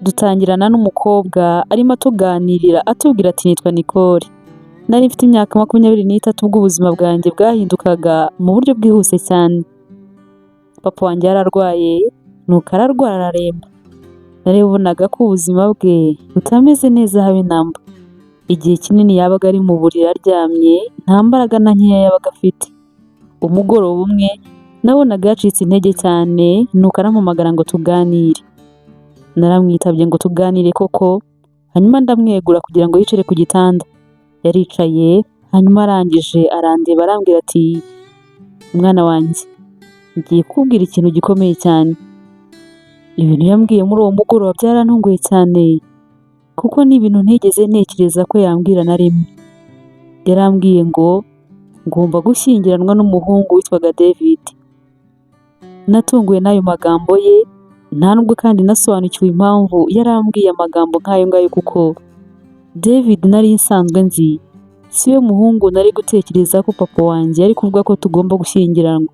Dutangirana n'umukobwa arimo atuganirira, atubwira ati: "Nitwa Nicole. Nari mfite imyaka 23 ubwo ubuzima bwanjye bwahindukaga mu buryo bwihuse cyane. Papa wanjye yararwaye, nuko ararwara araremba. Narabibonaga ko ubuzima bwe butameze neza habe namba. Igihe kinini yabaga ari mu buriri aryamye, nta mbaraga na nkeya yabaga afite. Umugoroba umwe nabonaga yacitse intege cyane, nuko arampamagara ngo tuganire. Naramwitabye ngo tuganire koko, hanyuma ndamwegura kugira ngo yicare ku gitanda. Yaricaye, hanyuma arangije arandeba, arambwira ati: 'Mwana wanjye, ngiye kukubwira ikintu gikomeye cyane.' Ibintu yambwiye muri uwo mugoroba byarantunguye cyane, kuko ni ibintu ntigeze ntekereza ko yambwira na rimwe. Yarambwiye ngo ngomba gushyingiranwa n'umuhungu witwaga David. Natunguwe n'ayo magambo ye, nta nubwo kandi nasobanukiwe impamvu yarambwiye amagambo nk'ayo ngayo, kuko David nari nsanzwe nzi si we muhungu nari gutekereza ko papa wanjye yari kuvuga ko tugomba gushyingiranwa.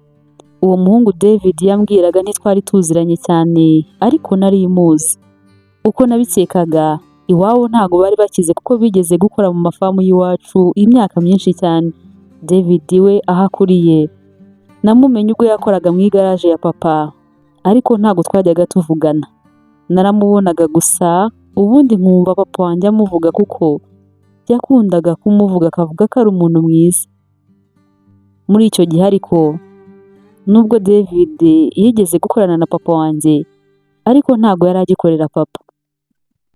Uwo muhungu David yambwiraga ntitwari tuziranye cyane, ariko nari muzi. Uko nabikekaga, iwabo ntago bari bakize, kuko bigeze gukora mu mafamu y'iwacu imyaka myinshi cyane. David we aho akuriye namumenye ubwo yakoraga mu igaraje ya papa, ariko ntabwo twajyaga tuvugana. Naramubonaga gusa, ubundi nkumva papa wanjye amuvuga, kuko yakundaga kumuvuga, akavuga ko ari umuntu mwiza. Muri icyo gihe ariko, nubwo David yigeze gukorana na papa wanjye, ariko ntabwo yari agikorera papa.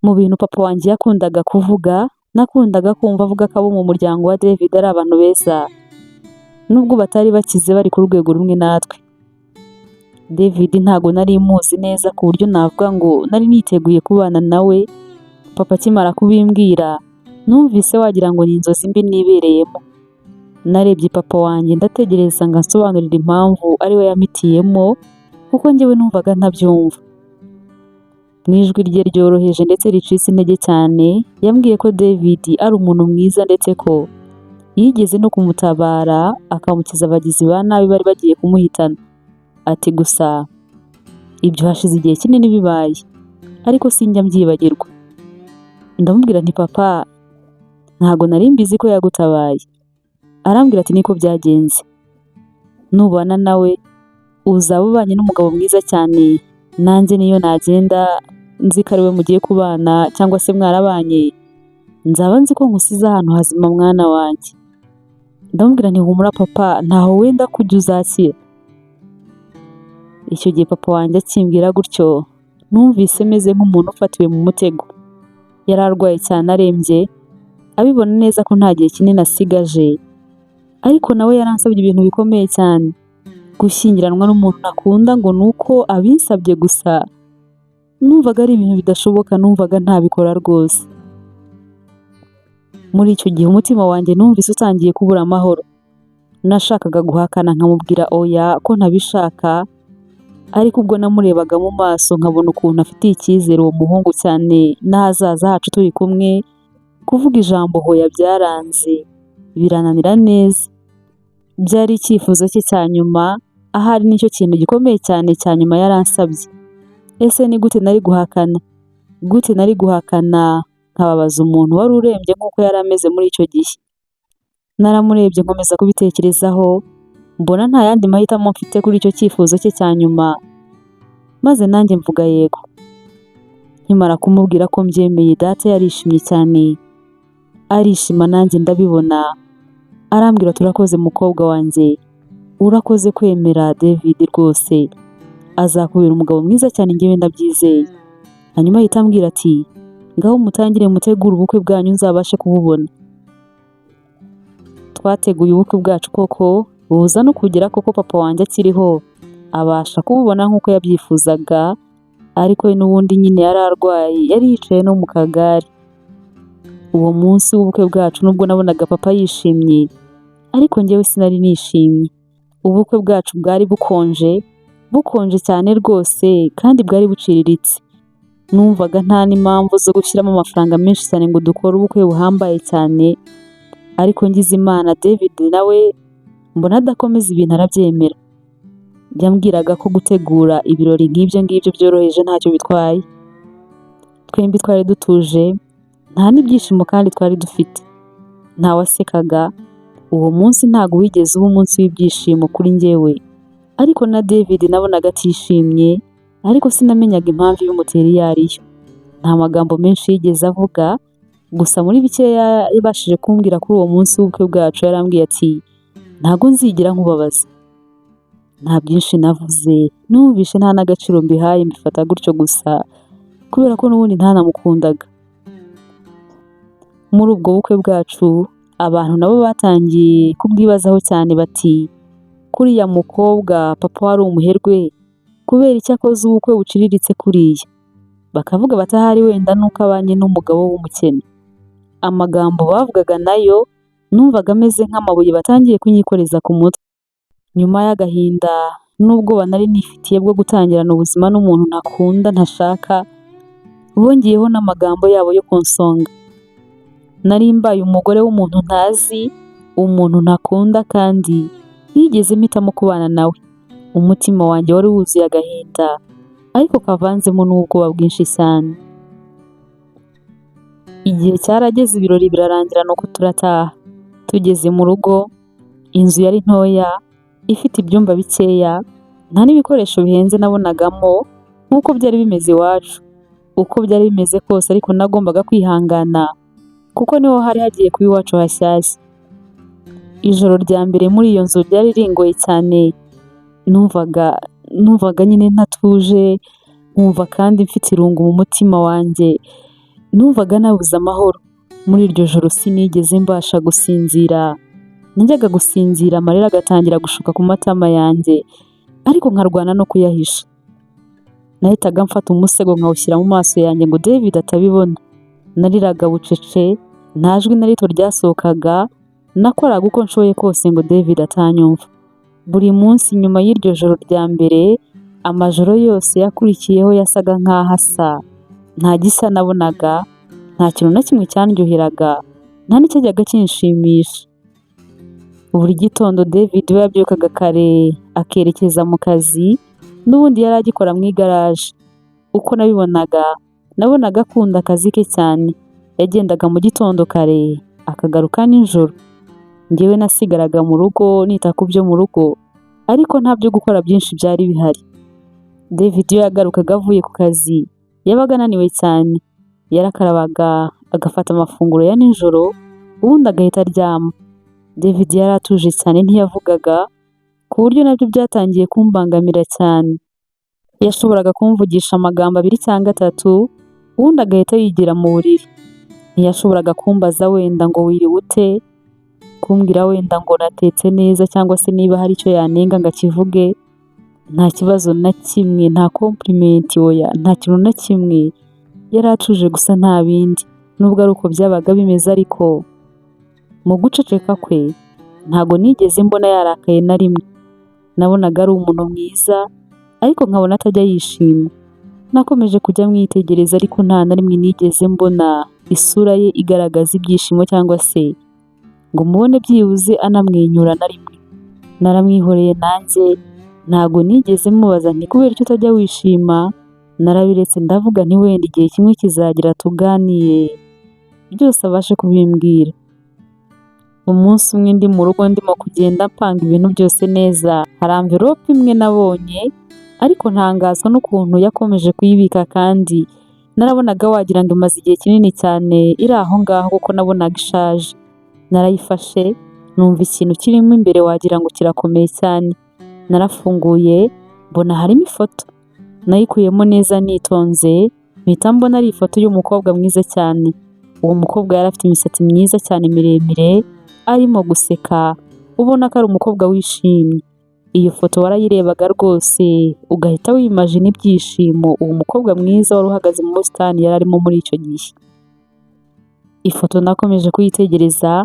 Mu bintu papa wanjye yakundaga kuvuga, nakundaga kumva avuga ko abo mu muryango wa David ari abantu beza, nubwo batari bakize, bari ku rwego rumwe natwe. David ntago nari muzi neza ku buryo navuga ngo nari niteguye kubana nawe. Papa akimara kubimbwira, numvise wagira ngo ni inzozi mbi nibereyemo. Narebye papa wanjye, ndategereza ngo ansobanurire impamvu ari we yampitiyemo, kuko njyewe numvaga ntabyumva. Mu ijwi rye ryoroheje ndetse ricitse intege cyane, yambwiye ko David ari umuntu mwiza, ndetse ko yigeze no kumutabara akamukiza abagizi ba nabi bari bagiye kumuhitana. Ati: "Gusa ibyo hashize igihe kinini bibaye, ariko sinjya mbyibagirwa." Ndamubwira nti: "Papa, ntago nari mbizi ko yagutabaye." Arambwira ati: "Niko byagenze. Nubana nawe uzaba ubanye n'umugabo mwiza cyane. Nanjye niyo nagenda nzi ko ari we mugiye kubana cyangwa se mwarabanye, nzaba nzi ko nkusize ahantu hazima, mwana wanjye." Ndamubwira nti: "Humura papa, ntaho wenda kujya, uzakira." Icyo gihe papa wanjye akimbwira gutyo, numvise meze nk'umuntu ufatiwe mu mutego. Yari arwaye cyane, arembye, abibona neza ko nta gihe kinini asigaje, ariko nawe yaransabye ibintu bikomeye cyane. Gushyingiranwa n'umuntu ntakunda ngo ni uko abinsabye gusa, numvaga ari ibintu bidashoboka, numvaga ntabikora rwose. Muri icyo gihe umutima wanjye numvise utangiye kubura amahoro. Nashakaga guhakana, nkamubwira oya, ko ntabishaka, ariko ubwo namurebaga mu maso nkabona ukuntu afitiye icyizere uwo muhungu cyane n'ahazaza hacu turi kumwe, kuvuga ijambo hoya byaranze, birananira neza. Byari icyifuzo cye cya nyuma, ahari nicyo kintu gikomeye cyane cya nyuma yaransabye. Ese ni gute nari guhakana? Gute nari guhakana nkababaza umuntu wari urembye nk'uko yari ameze muri icyo gihe? Naramurebye, nkomeza kubitekerezaho, mbona nta yandi mahitamo mfite kuri icyo cyifuzo cye cya nyuma, maze nanjye mvuga yego. Nkimara kumubwira ko mbyemeye, data yarishimye cyane, arishima nanjye ndabibona, arambwira: "Turakoze mukobwa wanjye, urakoze kwemera David, rwose azakubera umugabo mwiza cyane, njyewe ndabyizeye." Hanyuma ahita ambwira ati: "Ngaho mutangire mutegure ubukwe bwanyu, nzabashe kububona." Twateguye ubukwe bwacu koko, buza no kugera koko papa wanjye akiriho, abasha kububona nk'uko yabyifuzaga, ariko we n'ubundi nyine yari arwaye, yari yicaye no mu kagare. Uwo munsi w'ubukwe bwacu, nubwo nabonaga papa yishimye, ariko njyewe sinari nishimye. Ubukwe bwacu bwari bukonje, bukonje cyane rwose, kandi bwari buciriritse. Numvaga nta n'impamvu zo gushyiramo amafaranga menshi cyane ngo dukore ubukwe buhambaye cyane, ariko ngize Imana David nawe mbona adakomeza ibintu, arabyemera. Yambwiraga ko gutegura ibirori nk'ibyo ngibyo byoroheje ntacyo bitwaye. Twembi twari dutuje, nta n'ibyishimo kandi twari dufite. Ntawasekaga, uwo munsi ntabwo wigeze uba umunsi w'ibyishimo kuri njyewe. Ariko na David nabonaga atishimye, ariko sinamenyaga impamvu ibimutera iyo ari yo. Nta magambo menshi yigeze avuga, gusa muri bikeya yabashije kumbwira kuri uwo munsi w'ubukwe bwacu yarambwiye ati ntabwo nzigera nkubabaza. Nta byinshi navuze, numvishe nta n'agaciro mbihaye, mbifata gutyo gusa kubera ko n'ubundi ntanamukundaga. Muri ubwo bukwe bwacu, abantu nabo batangiye kubwibazaho cyane bati kuriya mukobwa papa wari umuherwe, kubera icyo akoze ubukwe buciriritse kuriya? Bakavuga bati ahari wenda nuko abanye n'umugabo w'umukene. Amagambo bavugaga nayo numvaga ameze nk'amabuye batangiye kunyikoreza ku mutwe. Nyuma y'agahinda n'ubwoba nari nifitiye bwo gutangirana ubuzima n'umuntu ntakunda ntashaka, bongeyeho n'amagambo yabo yo kunsonga. Nari mbaye umugore w'umuntu ntazi, umuntu ntakunda kandi ntigeze mpitamo kubana nawe. Umutima wanjye wari wuzuye agahinda ariko kavanzemo n'ubwoba bwinshi cyane. Igihe cyarageze ibirori birarangira nuko turataha. Tugeze mu rugo, inzu yari ntoya, ifite ibyumba bikeya, nta n'ibikoresho bihenze nabonagamo nk'uko byari bimeze iwacu. Uko byari bimeze kose ariko nagombaga kwihangana kuko niho hari hagiye kuba iwacu hashyashya. Ijoro rya mbere muri iyo nzu ryari ringoye cyane, numvaga nyine ntatuje, nkumva kandi mfite irungu mu mutima wanjye, numvaga nabuze amahoro. Muri iryo joro sinigeze mbasha gusinzira, najyaga gusinzira amarira agatangira gushuka ku matama yanjye, ariko nkarwana no kuyahisha. Nahitaga mfata umusego nkawushyira mu maso yanjye ngo David atabibona. Nariraga bucece, nta jwi na rito ryasohokaga, nakoraga uko nshoboye kose ngo David atanyumva. Buri munsi nyuma y'iryo joro rya mbere, amajoro yose yakurikiyeho yasaga nk'aho asa. Nta gishya nabonaga, nta kintu na kimwe cyandyoheraga, nta n'icyajyaga kinshimisha. Buri gitondo David we yabyukaga kare akerekeza mu kazi, n'ubundi yari agikora mu igaraje. Uko nabibonaga, nabonaga akunda akazi ke cyane. Yagendaga mu gitondo kare, akagaruka nijoro. Njyewe nasigaraga mu rugo nita ku byo mu rugo, ariko nta byo gukora byinshi byari bihari. David iyo yagarukaga avuye ku kazi, yabaga ananiwe cyane. Yarakarabaga, agafata amafunguro ya nijoro, ubundi agahita aryama. David yari atuje cyane ntiyavugaga, ku buryo nabyo byatangiye kumbangamira cyane. Yashoboraga kumvugisha amagambo abiri cyangwa atatu, ubundi agahita yigira mu buriri. Ntiyashoboraga kumbaza wenda ngo wiriwe ute, kumbwira wenda ngo natetse neza cyangwa se niba hari icyo yanenga ngo akivuge, nta kibazo na kimwe, nta compliment, oya, nta kintu na kimwe. Yari atuje gusa nta bindi. Nubwo ari uko byabaga bimeze ariko mu guceceka kwe ntago nigeze mbona yarakaye na rimwe. Nabonaga ari umuntu mwiza ariko nkabona atajya yishima. Nakomeje kujya mwitegereza ariko nta na rimwe nigeze mbona isura ye igaragaza ibyishimo cyangwa se ngo mubone byibuze anamwenyura na rimwe. Naramwihoreye nanjye ntago nigeze mubaza nti kubera icyo utajya wishima, narabiretse ndavuga nti wenda igihe kimwe kizagira tuganire byose abashe kubimbwira. Umunsi umwe ndi mu rugo ndimo kugenda mpanga ibintu byose neza, hari envelope imwe nabonye ariko ntangazwa n'ukuntu yakomeje kuyibika kandi narabonaga wagira ngo imaze igihe kinini cyane iri aho ngaho kuko nabonaga ishaje. Narayifashe numva ikintu kirimo imbere wagira ngo kirakomeye cyane. Narafunguye mbona harimo ifoto. Nayikuyemo neza nitonze, mpita mbona ari ifoto y'umukobwa mwiza cyane. Uwo mukobwa yari afite imisatsi myiza cyane miremire, arimo guseka, ubona ko ari umukobwa wishimye. Iyo foto warayirebaga rwose ugahita wimajina ibyishimo uwo mukobwa mwiza wari uhagaze mu busitani yari arimo muri icyo gihe. Ifoto nakomeje kuyitegereza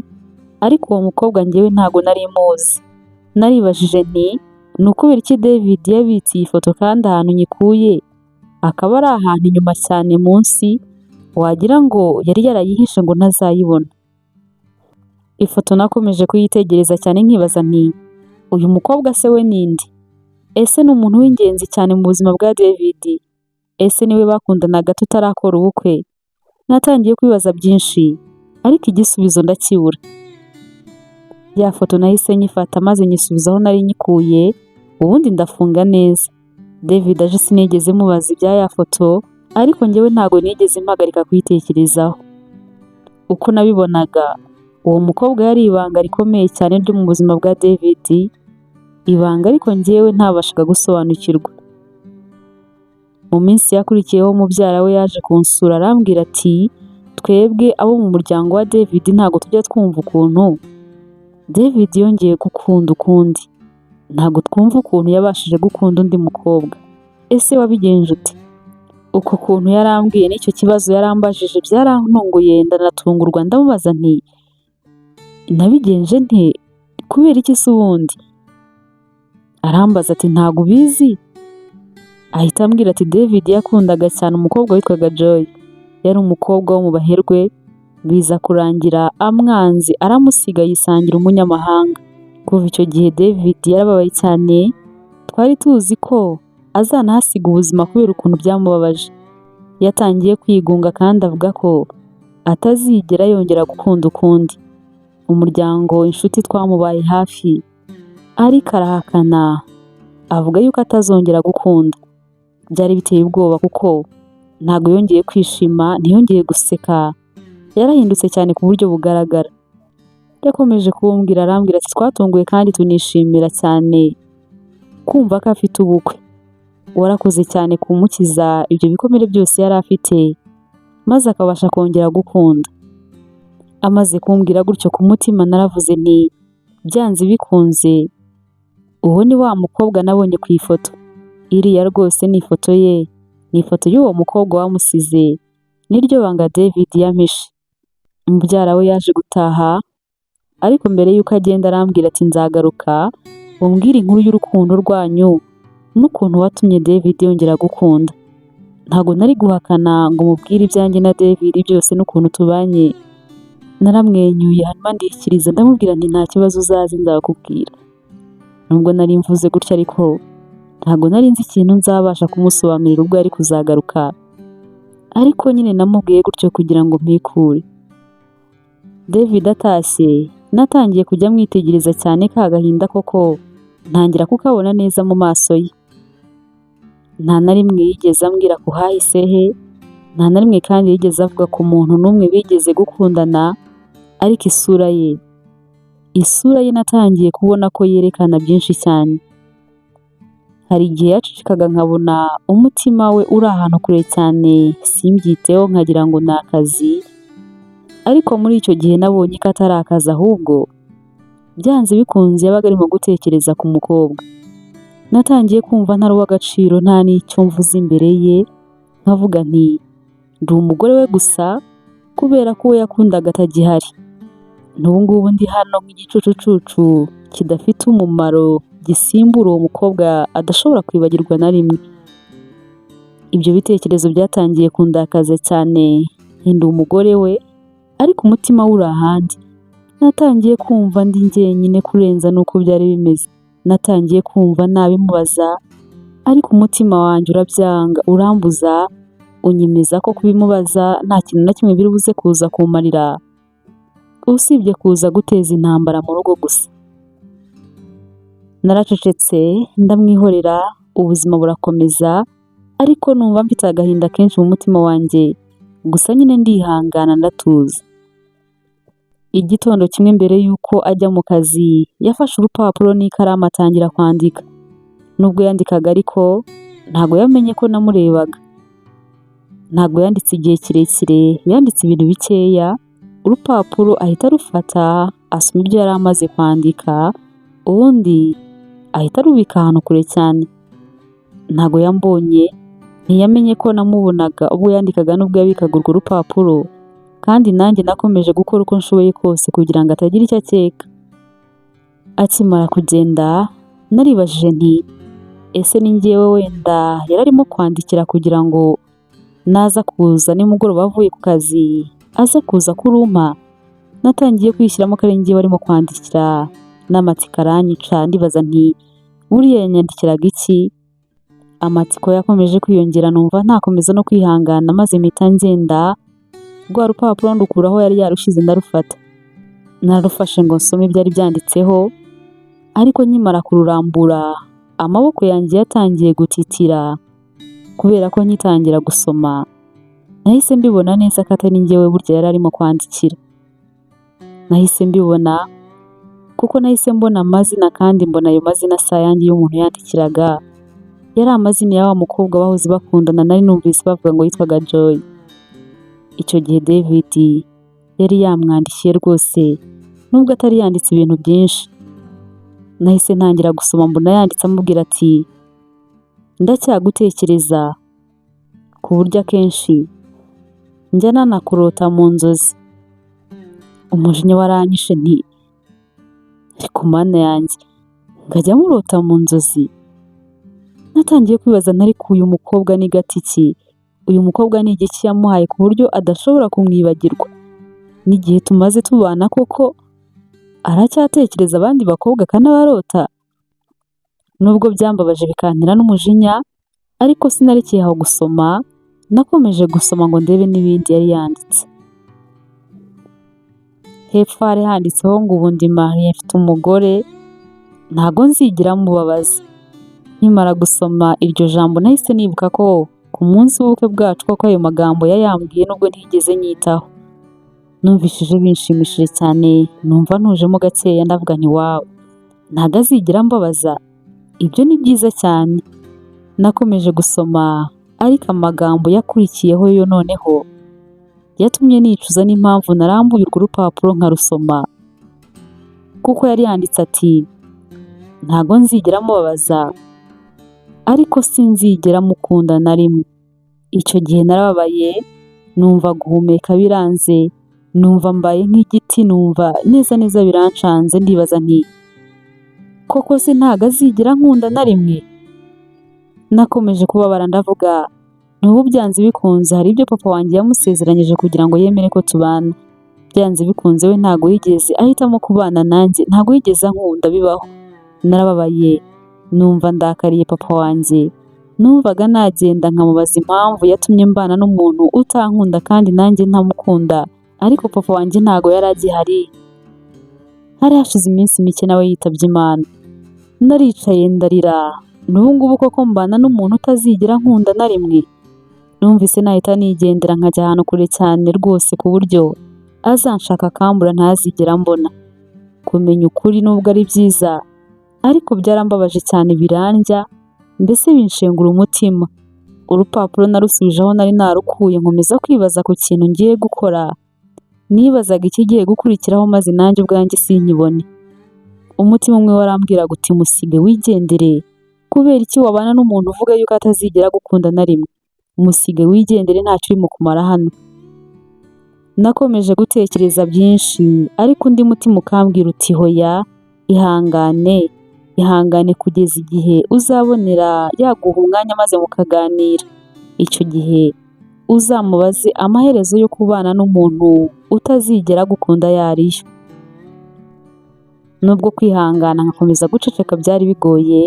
ariko uwo mukobwa njyewe ntago nari muzi. Naribajije nti ni ukubera iki David yabitse iyi foto kandi ahantu nyikuye akaba ari ahantu inyuma cyane munsi, wagira ngo yari yarayihishe ngo ntazayibona. Ifoto nakomeje kuyitegereza cyane nkibaza nti uyu mukobwa se we ninde? Ese ni umuntu w'ingenzi cyane mu buzima bwa David? Ese niwe bakundanaga tutarakora ubukwe? Natangiye kwibaza byinshi, ariko igisubizo ndakibura. Ya foto nahise nyifata maze nyisubiza aho nari nyikuye, ubundi ndafunga neza. David aje sinigeze mubaza ibya ya foto, ariko njyewe ntabwo nigeze mpagarika kuyitekerezaho. Uko nabibonaga, uwo mukobwa yari ibanga rikomeye cyane ryo mu buzima bwa David, ibanga ariko njyewe ntabashaga gusobanukirwa. Mu minsi yakurikiyeho mubyara we yaje kunsura, arambwira ati: "Twebwe abo mu muryango wa David ntabwo tujya twumva ukuntu David yongeye gukunda ukundi. Ntabwo twumva ukuntu yabashije gukunda undi mukobwa. Ese wabigenje ute?" Uko kuntu yarambwiye n'icyo kibazo yarambajije byarantunguye, ndanatungurwa. Ndamubaza nti: "Nabigenje nte? Kubera iki se ubundi?" Arambaza ati: "Ntabwo ubizi?" Ahita ambwira ati: "David yakundaga cyane umukobwa witwaga Joy. Yari umukobwa wo mu baherwe, biza kurangira amwanze, aramusiga, yisangira umunyamahanga. Kuva icyo gihe David yarababaye cyane, twari tuzi ko azanahasiga ubuzima kubera ukuntu byamubabaje. Yatangiye kwigunga kandi avuga ko atazigera yongera gukunda ukundi. Umuryango, inshuti twamubaye hafi, ariko arahakana, avuga yuko atazongera gukunda. Byari biteye ubwoba kuko ntabwo yongeye kwishima, ntiyongeye guseka, yarahindutse cyane ku buryo bugaragara." Yakomeje kumbwira, arambwira ati: "Twatunguwe kandi tunishimira cyane kumva ko afite ubukwe. Warakoze cyane kumukiza ibyo bikomere byose yari afite, maze akabasha kongera gukunda." Amaze kumbwira gutyo, ku mutima naravuze nti: "Byanze bikunze uwo ni wa mukobwa nabonye ku ifoto. Iriya rwose ni ifoto ye, ni ifoto y'uwo mukobwa wamusize, niryo banga David yampishe." Mubyara we yaje gutaha, ariko mbere y'uko agenda arambwira ati: "Nzagaruka umbwire inkuru y'urukundo rwanyu n'ukuntu watumye David yongera gukunda." Ntabwo nari guhakana ngo mubwire ibyanjye na David byose n'ukuntu tubanye. Naramwenyuye, hanyuma ndikiriza, ndamubwira nti: "Nta kibazo, uzaze nzakubwira." Nubwo nari mvuze gutya ariko, ntabwo nari nzi ikintu nzabasha kumusobanurira ubwo yari kuzagaruka, ariko nyine namubwiye gutyo kugira ngo mpikure. David atashye, natangiye kujya mwitegereza cyane, ka gahinda koko ntangira kukabona neza mu maso ye. Nta na rimwe yigeze ambwira ku hahise he, nta na rimwe kandi yigeze avuga ku muntu n'umwe bigeze gukundana, ariko isura ye natangiye kubona ko yerekana byinshi cyane. Hari igihe yacecekaga nkabona umutima we uri ahantu kure cyane, simbyiteho nkagira ngo ni akazi, ariko muri icyo gihe nabonye ko atari akazi, ahubwo byanze bikunze yabaga arimo gutekereza ku mukobwa. Natangiye kumva ntari uw'agaciro, nta n'icyo mvuze imbere ye, nkavuga nti ndi umugore we gusa kubera ko uwo yakundaga atagihari. N'ubu ngubu ndi hano nk'igicucucucu kidafite umumaro, gisimbura uwo mukobwa adashobora kwibagirwa na rimwe. Ibyo bitekerezo byatangiye kundakaza cyane, ndi umugore we ariko umutima we uri ahandi. Natangiye kumva ndi njyenyine kurenza n'uko byari bimeze. Natangiye kumva nabimubaza, ariko umutima wanjye urabyanga, urambuza, unyemeza ko kubimubaza nta kintu na kimwe biri buze kuza kumarira, usibye kuza guteza intambara mu rugo gusa. Naracecetse, ndamwihorera, ubuzima burakomeza, ariko numva mfite agahinda kenshi mu mutima wanjye, gusa nyine ndihangana, ndatuza. Igitondo kimwe mbere y'uko ajya mu kazi, yafashe urupapuro n'ikaramu atangira kwandika. Nubwo yandikaga ariko ntabwo yamenye ko namurebaga. Ntabwo yanditse igihe kirekire, yanditse ibintu bikeya, urupapuro ahita arufata, asoma ibyo yari amaze kwandika, ubundi ahita arubika ahantu kure cyane. Ntabwo yambonye, ntiyamenye ko namubonaga ubwo yandikaga n'ubwo yabikaga urwo rupapuro, kandi nanjye nakomeje gukora uko nshoboye kose kugira ngo atagira icyo akeka. Akimara kugenda, naribajije nti: "Ese ni njyewe wenda yari arimo kwandikira kugira ngo naza kuza nimugoroba avuye ku kazi aze kuza kurumpa?" Natangiye kwishyiramo ko ari njyewe arimo kwandikira, n'amatsiko aranyica, ndibaza nti: "Buriya yanyandikiraga iki?" Amatsiko yakomeje kwiyongera, numva ntakomeza no kwihangana, maze mpita ngenda rwa rupapuro ndukura aho yari yarushyize ndarufata. Nararufashe ngo nsome ibyari byanditseho, ariko nkimara kururambura amaboko yanjye yatangiye gutitira, kubera ko nkitangira gusoma nahise mbibona neza ko atari njyewe burya yari arimo kwandikira. Nahise mbibona kuko nahise mbona amazina, kandi mbona ayo mazina si ayanjye y'umuntu yandikiraga, yari amazina ya wa mukobwa bahoze bakundana nari numvise bavuga ngo yitwaga Joy. Icyo gihe David yari yamwandikiye rwose, nubwo atari yanditse ibintu byinshi. Nahise ntangira gusoma, mbona yanditse amubwira ati: "Ndacyagutekereza ku buryo akenshi njya nanakurota mu nzozi." Umujinya waranyishe nti: "Ariko Mana yanjye, ngajya murota mu nzozi?" Natangiye kwibaza nti: "Ariko uyu mukobwa ni gati ki? Uyu mukobwa ni igiki yamuhaye ku buryo adashobora kumwibagirwa? N'igihe tumaze tubana koko aracyatekereza abandi bakobwa akanabarota?" Nubwo byambabaje bikantera n'umujinya, ariko sinarekeye aho gusoma, nakomeje gusoma ngo ndebe n'ibindi yari yanditse. Hepfo hari handitseho ngo: "Ubu ndi marié, mfite umugore, ntago nzigera mubabaza." Nkimara gusoma iryo jambo nahise nibuka ko ku munsi w'ubukwe bwacu koko ayo magambo yayambwiye, nubwo ntigeze nyitaho. Numvishije binshimishije cyane, numva ntujemo gakeya, ndavuga nti: "Wow, ntago azigera ambabaza, ibyo ni byiza cyane." Nakomeje gusoma, ariko amagambo yakurikiyeho yo noneho yatumye nicuza n'impamvu narambuye urwo rupapuro nkarusoma, kuko yari yanditse ati: "Ntago nzigera mubabaza, ariko sinzigera mukunda na rimwe." Icyo gihe narababaye, numva guhumeka biranze, numva mbaye nk'igiti, numva neza neza birancanze, ndibaza nti: "Koko se ntago azigera ankunda na rimwe?" Nakomeje kubabara, ndavuga n'ubu byanze bikunze hari ibyo papa wanjye yamusezeranyije kugira ngo yemere ko tubana. Byanze bikunze we ntago yigeze ahitamo kubana nanjye, ntago yigeze ankunda bibaho. Narababaye, numva ndakariye papa wanjye, numvaga nagenda nkamubaza impamvu yatumye mbana n'umuntu utankunda kandi nanjye ntamukunda, ariko papa wanjye ntago yari agihari. Hari hashize iminsi mike nawe yitabye Imana. Naricaye ndarira, n'ubu ngubu koko mbana n'umuntu utazigera ankunda na rimwe? Numvise nahita nigendera nkajya ahantu kure cyane rwose, ku buryo azanshaka akambura ntazigera ambona. Kumenya ukuri nubwo ari byiza, ariko byarambabaje cyane, birandya, mbese binshengura umutima. Urupapuro narusubije aho nari narukuye, nkomeza kwibaza ku kintu ngiye gukora. Nibazaga ikigiye gukurikiraho maze nanjye ubwanjye sinkibone. Umutima umwe warambwiraga uti: "Musige wigendere, kubera iki wabana n'umuntu uvuga yuko atazigera agukunda na rimwe? Musige wigendere, ntacyo urimo kumara hano." Nakomeje gutekereza byinshi, ariko undi mutima ukambwira uti: "Hoya, ihangane, ihangane kugeza igihe uzabonera yaguha umwanya maze mukaganira. Icyo gihe uzamubaze amaherezo yo kubana n'umuntu utazigera agukunda ayo ariyo." Nubwo kwihangana nkakomeza guceceka byari bigoye,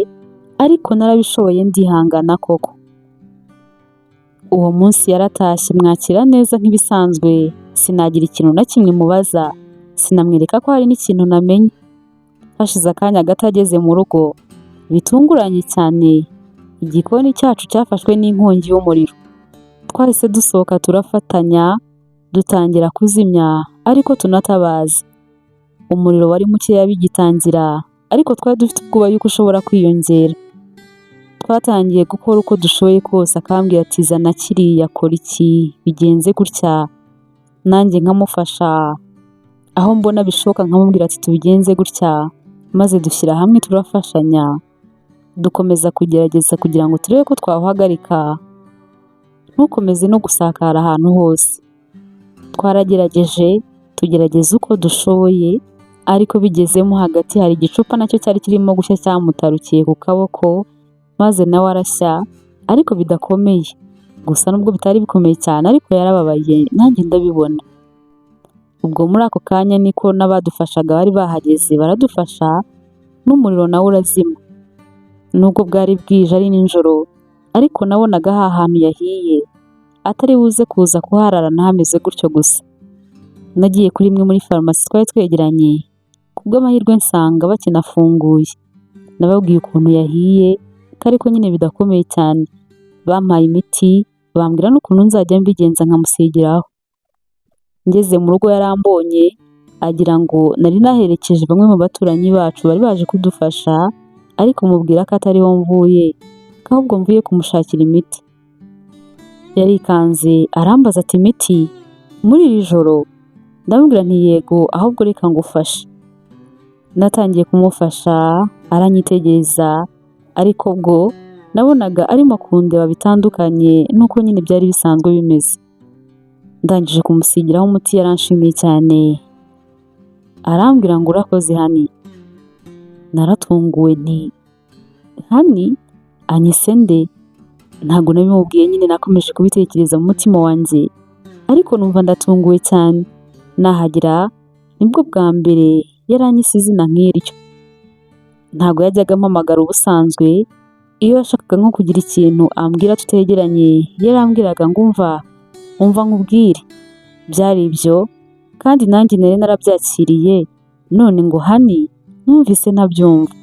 ariko narabishoboye ndihangana koko. Uwo munsi yaratashye, mwakira neza nk'ibisanzwe, sinagira ikintu na kimwe mubaza, sinamwereka ko hari n'ikintu namenye. Hashize akanya gato ageze mu rugo, bitunguranye cyane, igikoni cyacu cyafashwe n'inkongi y'umuriro. Twahise dusohoka turafatanya, dutangira kuzimya ariko tunatabaza. Umuriro wari mukeya bigitangira, ariko twari dufite ubwoba yuko ushobora kwiyongera. Twatangiye gukora uko dushoboye kose, akambwira ati: "Zana kiriya, kora iki, bigenze gutya," nanjye nkamufasha aho mbona bishoboka, nkamubwira ati: "Tubigenze gutya," maze dushyira hamwe turafashanya, dukomeza kugerageza kugira ngo turebe ko twawuhagarika ntukomeze no gusakara ahantu hose. Twaragerageje, tugerageza uko dushoboye, ariko bigezemo hagati hari igicupa nacyo cyari kirimo gushya cyamutarukiye ku kaboko, maze nawe arashya ariko bidakomeye. Gusa nubwo bitari bikomeye cyane ariko yarababaye, nanjye ndabibona. Ubwo muri ako kanya niko n'abadufashaga bari bahageze, baradufasha n'umuriro nawo urazima. Nubwo bwari bwije ari nijoro, Ariko nabonaga ha hantu yahiye atari buze kuza kuhararana hameze gutyo gusa. Nagiye kuri imwe muri farumasi twari twegeranye, kubw'amahirwe nsanga bakinafunguye. Nababwiye ukuntu yahiye, ko ariko nyine bidakomeye cyane. Bampaye imiti, bambwira n'ukuntu nzajya mbigenza nkamusigiraho. Ngeze mu rugo yarambonye, agira ngo nari naherekeje bamwe mu baturanyi bacu bari baje kudufasha, ariko mubwira ko atariho mvuye, ko ahubwo mvuye kumushakira imiti. Yarikanze arambaza ati imiti? Muri iri joro? Ndamubwira nti yego, ahubwo reka ngufashe. Natangiye kumufasha, aranyitegereza, ariko bwo nabonaga arimo kundeba bitandukanye n'uko nyine byari bisanzwe bimeze. Ndangije kumusigiraho umuti yaranshimiye cyane, arambwira ngo urakoze honey. Naratunguwe nti honey? Anyise nde? Ntabwo nabimubwiye nyine, nakomeje kubitekereza mu mutima wanjye, ariko numva ndatunguwe cyane. Nahagera nibwo bwa mbere yaranyise izina nk'iryo. Ntabwo yajyaga ampamagara ubusanzwe, iyo yashakaga nko kugira ikintu ambwira tutegeranye, yarambwiraga ngo umva, umva nkubwire. Byari ibyo, kandi nanjye nari narabyakiriye, none ngo honey, numvise ntabyumva.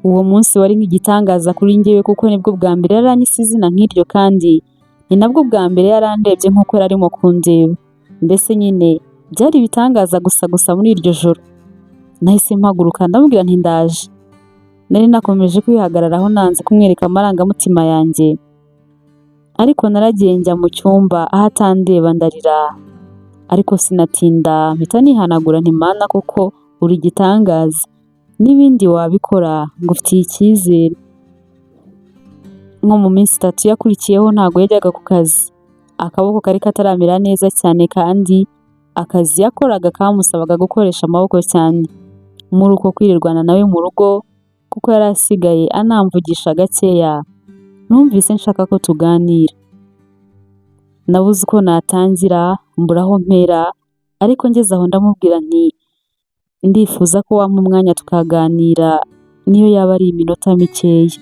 Uwo munsi wari nk'igitangaza kuri njyewe kuko nibwo bwa mbere yaranyise izina nk'iryo, kandi ni nabwo bwa mbere yarandebye nk'uko yari arimo kundeba. Mbese nyine byari ibitangaza gusa gusa muri iryo joro. Nahise mpaguruka ndamubwira nti ndaje. Nari nakomeje kwihagararaho nanze kumwereka amarangamutima yanjye, ariko naragiye njya mu cyumba aho atandeba ndarira, ariko sinatinda mpita nihanagura nti Mana koko uri igitangaza, n'ibindi wabikora, ngufitiye icyizere. Nko mu minsi 3 yakurikiyeho ntabwo yajyaga ku kazi. Akaboko kari kataramera neza cyane, kandi akazi yakoraga kamusabaga gukoresha amaboko cyane. Muri uko kwirirwana nawe mu rugo, kuko yari asigaye anamvugisha gakeya, numvise nshaka ko tuganira. Nabuze uko natangira, mbura aho mpera, ariko ngeze aho ndamubwira nti ndifuza ko wampa umwanya tukaganira, niyo yaba ari iminota mikeya.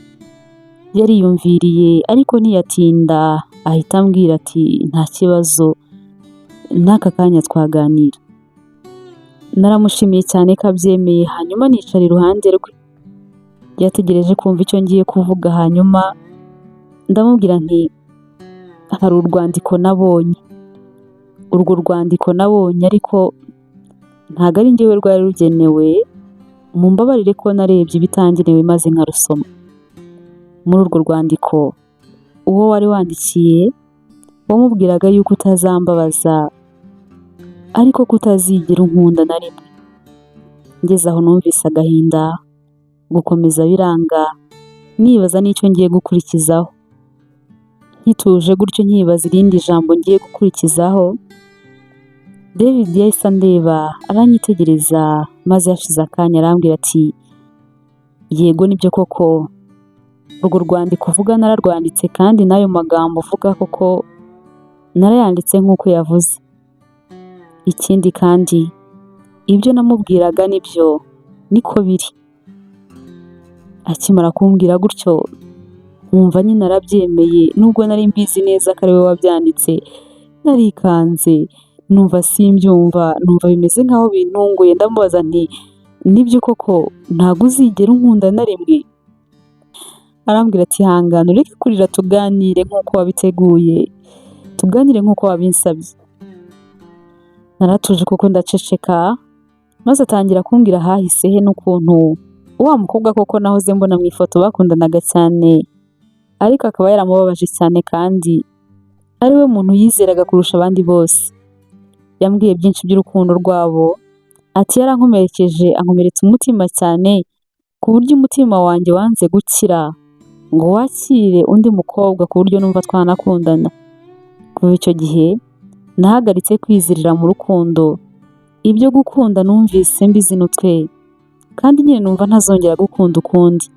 Yariyumviriye ariko ntiyatinda, ahita ambwira ati nta kibazo, n'aka kanya twaganira. Naramushimiye cyane ko abyemeye, hanyuma nicara iruhande rwe. Yategereje kumva icyo ngiye kuvuga, hanyuma ndamubwira nti hari urwandiko nabonye. Urwo rwandiko nabonye ariko ntabwo ari njyewe rwari rugenewe, mumbabarire ko narebye ibitangenewe maze nkarusoma. Muri urwo rwandiko uwo wari wandikiye wamubwiraga yuko utazambabaza, ariko ko utazigera unkunda na rimwe. Ngeze aho numvise agahinda, gukomeza biranga, nibaza n'icyo ngiye gukurikizaho. Nkituje gutyo nkibaza irindi jambo ngiye gukurikizaho, David yahise andeba aranyitegereza, maze hashize akanya arambwira ati yego nibyo koko, urwo rwandiko uvuga nararwanditse, kandi n'ayo magambo uvuga koko narayanditse nk'uko yavuze. Ikindi kandi ibyo namubwiraga nibyo, niko biri. Akimara kumbwira gutyo nkumva nyine arabyemeye, nubwo nari mbizi neza ko ari we wabyanditse, narikanze numva simbyumva, numva bimeze nkaho bintunguye. Ndamubaza nti nibyo koko ntabwo uzigera unkunda na rimwe? Arambwira ati ihangane ureke kurira, tuganire nk'uko wabiteguye, tuganire nk'uko wabinsabye. Naratuje kuko ndaceceka, maze atangira kumbwira ahahise he n'ukuntu wa mukobwa koko nahoze mbona mu ifoto bakundanaga cyane, ariko akaba yaramubabaje cyane kandi ari we muntu yizeraga kurusha abandi bose. Yambwiye byinshi by'urukundo rwabo, ati yarankomerekeje ankomeretsa umutima cyane, ku buryo umutima wanjye wanze gukira ngo wakire undi mukobwa ku buryo numva twanakundana. Kuva icyo gihe nahagaritse kwizerera mu rukundo, ibyo gukunda numvise mbizinutswe, kandi nyine numva ntazongera gukunda ukundi.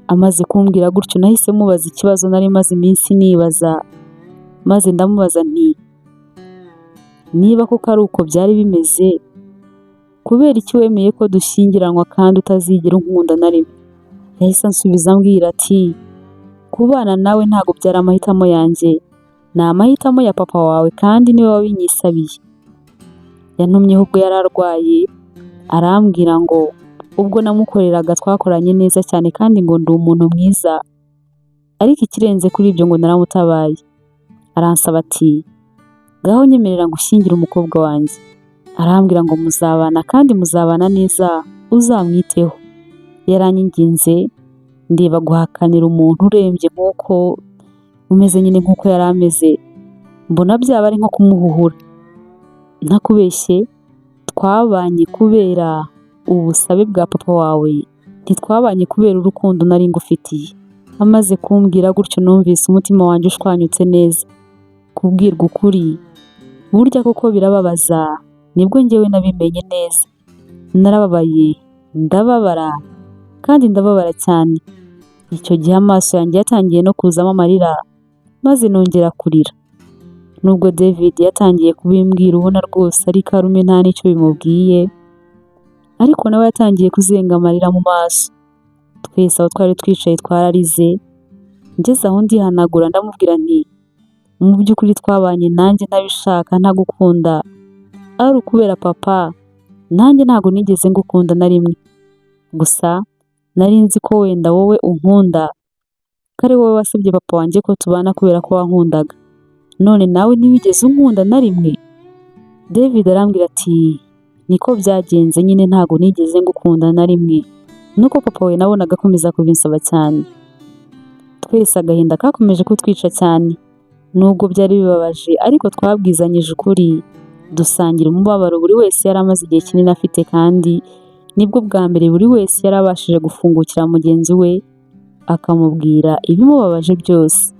Amaze kumbwira gutyo nahise mubaza ikibazo nari maze iminsi nibaza, maze ndamubaza nti niba koko ari uko byari bimeze, kubera iki wemeye ko dushyingiranwa kandi utazigera unkunda na rimwe? Yahise ansubiza ambwira ati Kubana nawe ntabwo byari amahitamo yanjye, ni amahitamo ya papa wawe kandi niwe wabinyisabiye. Yantumyeho ubwo yari arwaye, arambwira ngo ubwo namukoreraga twakoranye neza cyane kandi ngo ndi umuntu mwiza, ariko ikirenze kuri ibyo ngo naramutabaye. Aransaba ati ngaho nyemerera ngushyingire umukobwa wanjye. Arambwira ngo muzabana kandi muzabana neza, uzamwiteho. Yaranyinginze, ndeba guhakanira umuntu urembye nk'uko umeze nyine nk'uko yari ameze, mbona byaba ari nko kumuhuhura. Ntakubeshye, twabanye kubera ubusabe bwa papa wawe, ntitwabanye kubera urukundo nari ngufitiye. Amaze kumbwira gutyo numvise umutima wanjye ushwanyutse neza. Kubwirwa ukuri burya koko birababaza, nibwo njyewe nabimenye neza. Narababaye, ndababara kandi ndababara cyane. Icyo gihe amaso yanjye yatangiye no kuzamo amarira, maze nongera kurira. Nubwo David yatangiye kubimbwira ubona rwose ari karume nta n'icyo bimubwiye, ariko nawe yatangiye kuzenga amarira mu maso. Twese aho twari twicaye twararize, ngeze aho ndihanagura ndamubwira nti mu by'ukuri twabanye nanjye ntabishaka ntagukunda, ari ukubera papa, nanjye ntabwo nigeze ngukunda na rimwe. Gusa nari nzi ko wenda wowe unkunda, ko ari wowe wasabye papa wanjye ko tubana kubera ko wankundaga. None nawe ntiwigeze unkunda na rimwe? David arambwira ati niko byagenze nyine ntabwo nigeze ngukunda na rimwe. Nuko papa we nabonaga akomeza kubinsaba cyane. Twese agahinda kakomeje kutwica cyane. Nubwo byari bibabaje ariko twabwizanyije ukuri, dusangira umubabaro buri wese yari amaze igihe kinini afite kandi nibwo bwa mbere buri wese yari abashije gufungukira mugenzi we akamubwira ibimubabaje byose.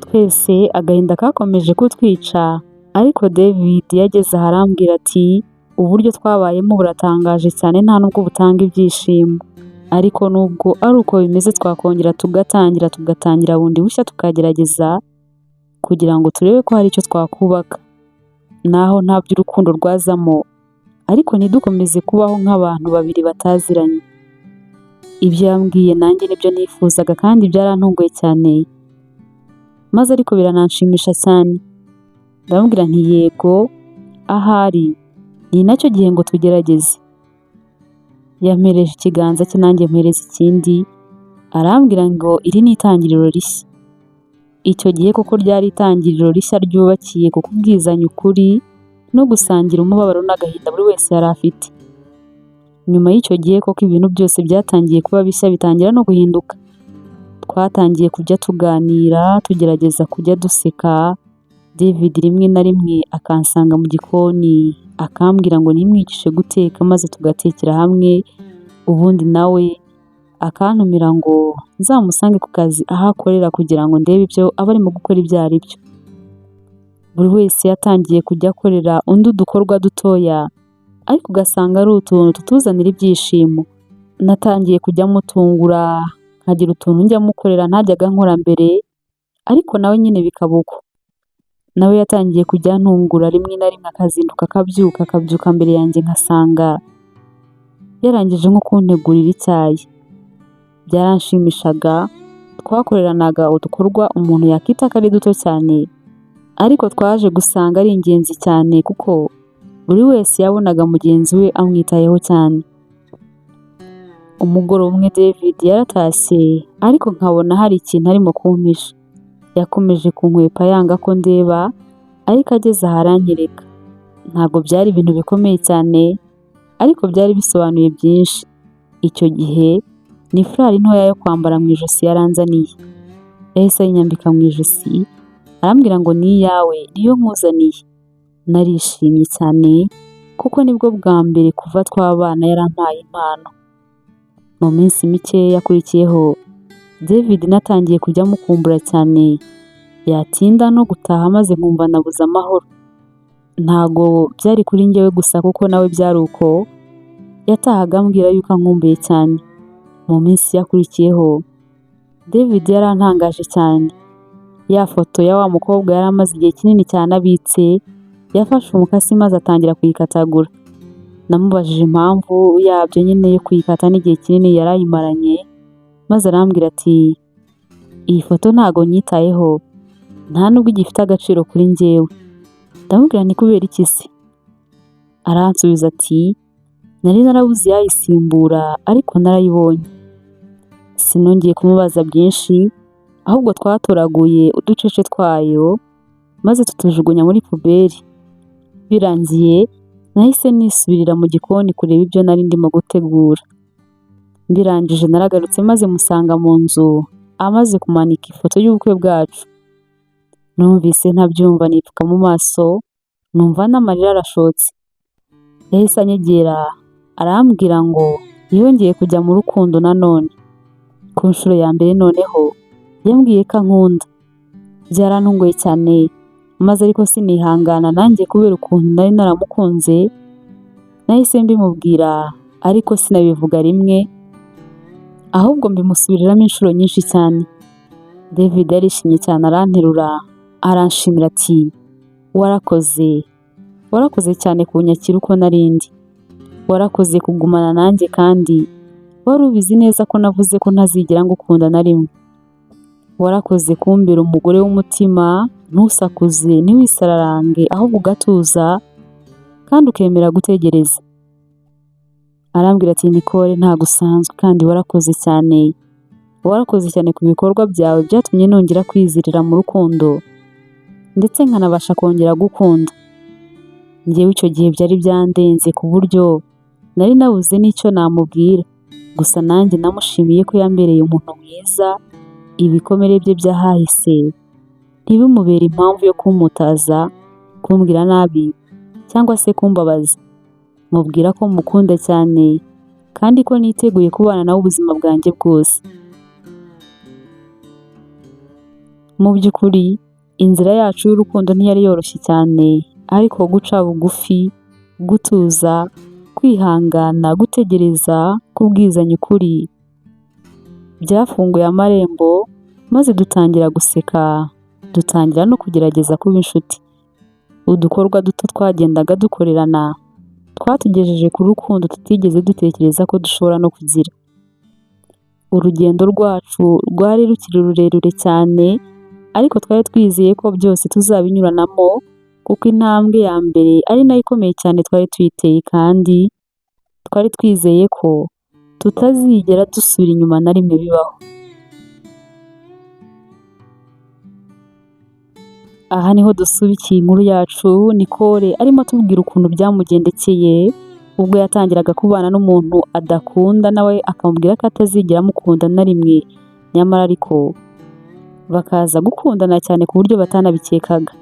Twese agahinda kakomeje kutwica ariko David yageze aho arambwira ati uburyo twabayemo buratangaje cyane nta nubwo butanga ibyishimo. Ariko nubwo ari uko bimeze twakongera tugatangira tugatangira bundi bushya tukagerageza kugira ngo turebe ko hari icyo twakubaka. Naho nta by'urukundo rwazamo ariko ntidukomeze kubaho nk'abantu babiri bataziranye. Ibyo yambwiye nanjye nibyo nifuzaga kandi byarantunguye cyane, maze ariko birananshimisha cyane. Ndamubwira nti yego ahari ni nacyo gihe ngo tugerageze. Yampereje ikiganza cye nanjye mpereza ikindi, arambwira ngo iri ni itangiriro rishya. Icyo gihe koko ryari itangiriro rishya ryubakiye ku kubwizanya ukuri no gusangira umubabaro n'agahinda buri wese yari afite. Nyuma y'icyo gihe koko ibintu byose byatangiye kuba bishya bitangira no guhinduka. Twatangiye kujya tuganira, tugerageza kujya duseka, David rimwe na rimwe akansanga mu gikoni akambwira ngo nimwigishe guteka maze tugatekera hamwe, ubundi nawe akantumira ngo nzamusange ku kazi aho akorera kugira ngo ndebe ibyo aba arimo gukora ibyo ari byo. Buri wese yatangiye kujya akorera undi udukorwa dutoya, ariko ugasanga ari utuntu tutuzanira ibyishimo. Natangiye kujya mutungura, nkagira utuntu njya mukorera ntajyaga nkora mbere, ariko nawe nyine bikaba uko. Nawe yatangiye kujya antungura rimwe na rimwe akazinduka akabyuka, akabyuka mbere yanjye nkasanga yarangije nko kuntegurira icyayi. Byaranshimishaga, twakoreranaga udukorwa umuntu yakita ko ari duto cyane, ariko twaje gusanga ari ingenzi cyane kuko buri wese yabonaga mugenzi we amwitayeho cyane. Umugoroba umwe David yaratashye ariko nkabona hari ikintu arimo kumpisha. Yakomeje kunkwepa yanga ko ndeba, ariko ageze aho aranyereka. Ntabwo byari ibintu bikomeye cyane, ariko byari bisobanuye byinshi. Icyo gihe ni furari ntoya yo kwambara mu ijosi yaranzaniye. Yahise ayinyambika mu ijosi, arambwira ngo ni iyawe, niyo nkuzaniye. Narishimye cyane kuko nibwo bwa mbere kuva twabana yarampaye impano. Mu minsi mike yakurikiyeho, David natangiye kujya mukumbura cyane, yatinda no gutaha maze nkumva nabuze amahoro. Ntago byari kuri njyewe gusa kuko nawe byari uko, yatahaga ambwira yuko ankumbuye cyane. Mu minsi yakurikiyeho, David yarantangaje cyane. Ya foto ya wa mukobwa yari amaze igihe kinini cyane abitse, yafashe umukasi maze atangira kuyikatagura. Namubajije impamvu yabyo nyine yo kuyikata n'igihe kinini yari ayimaranye, maze arambwira ati Iyi foto ntago nyitayeho, nta nubwo igifite agaciro kuri njyewe. Ndamubwira nti kubera iki se? Aransubiza ati nari narabuze iyayisimbura ariko narayibonye. Sinongeye kumubaza byinshi, ahubwo twatoraguye uducece twayo maze tutujugunya muri puberi. Birangiye nahise nisubirira mu gikoni kureba ibyo nari ndimo gutegura. Mbirangije naragarutse maze musanga mu nzu amaze kumanika ifoto y'ubukwe bwacu. Numvise ntabyumva nipfuka mu maso, numva n'amarira arashotse. Yahise anyegera arambwira ngo yongeye kujya mu rukundo nanone. Ku nshuro ya mbere noneho yambwiye ko ankunda. Byarantunguye cyane maze ariko sinihangana nanjye kubera ukuntu nari naramukunze, nahise mbimubwira ariko sinabivuga rimwe, ahubwo mbimusubiriramo inshuro nyinshi cyane. David yarishimye cyane aranterura, aranshimira ati warakoze, warakoze cyane kunyakira uko nari ndi. Warakoze kugumana nanjye kandi wari ubizi neza ko navuze ko ntazigera ngukunda na rimwe. Warakoze kumbera umugore w'umutima, ntusakuze, ntiwisararange ahubwo ugatuza kandi ukemera gutegereza. Arambwira ati Nicole ntabwo usanzwe kandi warakoze cyane. Warakoze cyane ku bikorwa byawe byatumye nongera kwizerera mu rukundo ndetse nkanabasha kongera gukunda. Njyewe icyo gihe byari byandenze ku buryo nari nabuze n'icyo namubwira. Gusa nanjye namushimiye ko yambereye umuntu mwiza, ibikomere bye by'ahahise ntibimubere impamvu yo kumputaza, kumbwira nabi cyangwa se kumbabaza. Mubwira ko mukunda cyane kandi ko niteguye kubana nawe ubuzima bwanjye bwose. Mu by'ukuri inzira yacu y'urukundo ntiyari yoroshye cyane, ariko guca bugufi, gutuza, kwihangana, gutegereza, kubwizanya ukuri, byafunguye amarembo maze dutangira guseka, dutangira no kugerageza kuba inshuti. Udukorwa duto twagendaga dukorerana twatugejeje ku rukundo tutigeze dutekereza ko dushobora no kugira. Urugendo rwacu rwari rukiri rurerure cyane, ariko twari twizeye ko byose tuzabinyuranamo kuko intambwe ya mbere ari nayo ikomeye cyane twari tuyiteye kandi twari twizeye ko tutazigera dusubira inyuma na rimwe bibaho. Aha niho dusubikiye inkuru yacu, Nicole arimo atubwira ukuntu byamugendekeye ubwo yatangiraga kubana n'umuntu adakunda nawe akamubwira ko atazigera amukunda na rimwe, nyamara ariko bakaza gukundana cyane ku buryo batanabikekaga.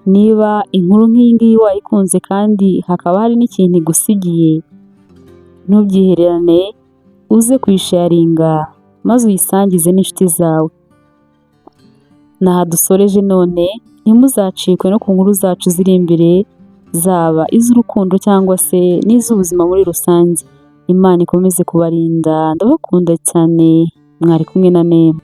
Niba inkuru nk'iyi ngiyi wayikunze kandi hakaba hari n'ikintu igusigiye, ntubyihererane uze kuyisharinga maze uyisangize n'inshuti zawe. Ni aha dusoreje none, ntimuzacikwe no ku nkuru zacu ziri imbere, zaba iz'urukundo cyangwa se n'iz'ubuzima muri rusange. Imana ikomeze kubarinda, ndabakunda cyane, mwari kumwe na Nema.